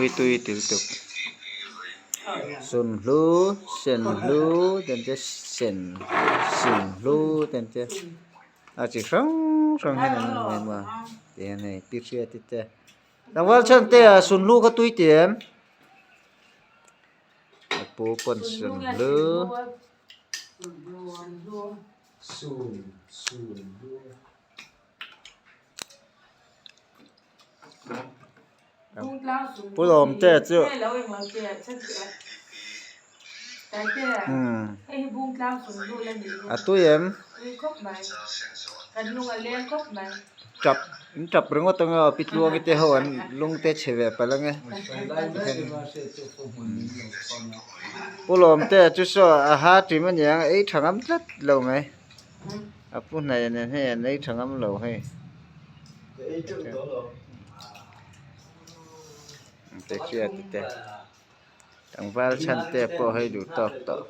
hi tui ti lutuk sunhlu senhlu ten te sen sinhlu ten te a chi hrang hrang hian an awm a tihian hei pi hriati te tlangval chhan te ah sunhlu kha tui ti em a pu pawn sunhlu. Pu lawm te chu a tui em tap in tap ringawt anga pi tluangi te ho an lung te chhe ve palh ange pu lawm te chu saw a ha ṭim aniang ei ṭha ngam tlat lo mai. A pu hnaih nen hei an ei tha ngam lo hei. Te hriat te tlangval chhan te pawh hei duh tawk tawh.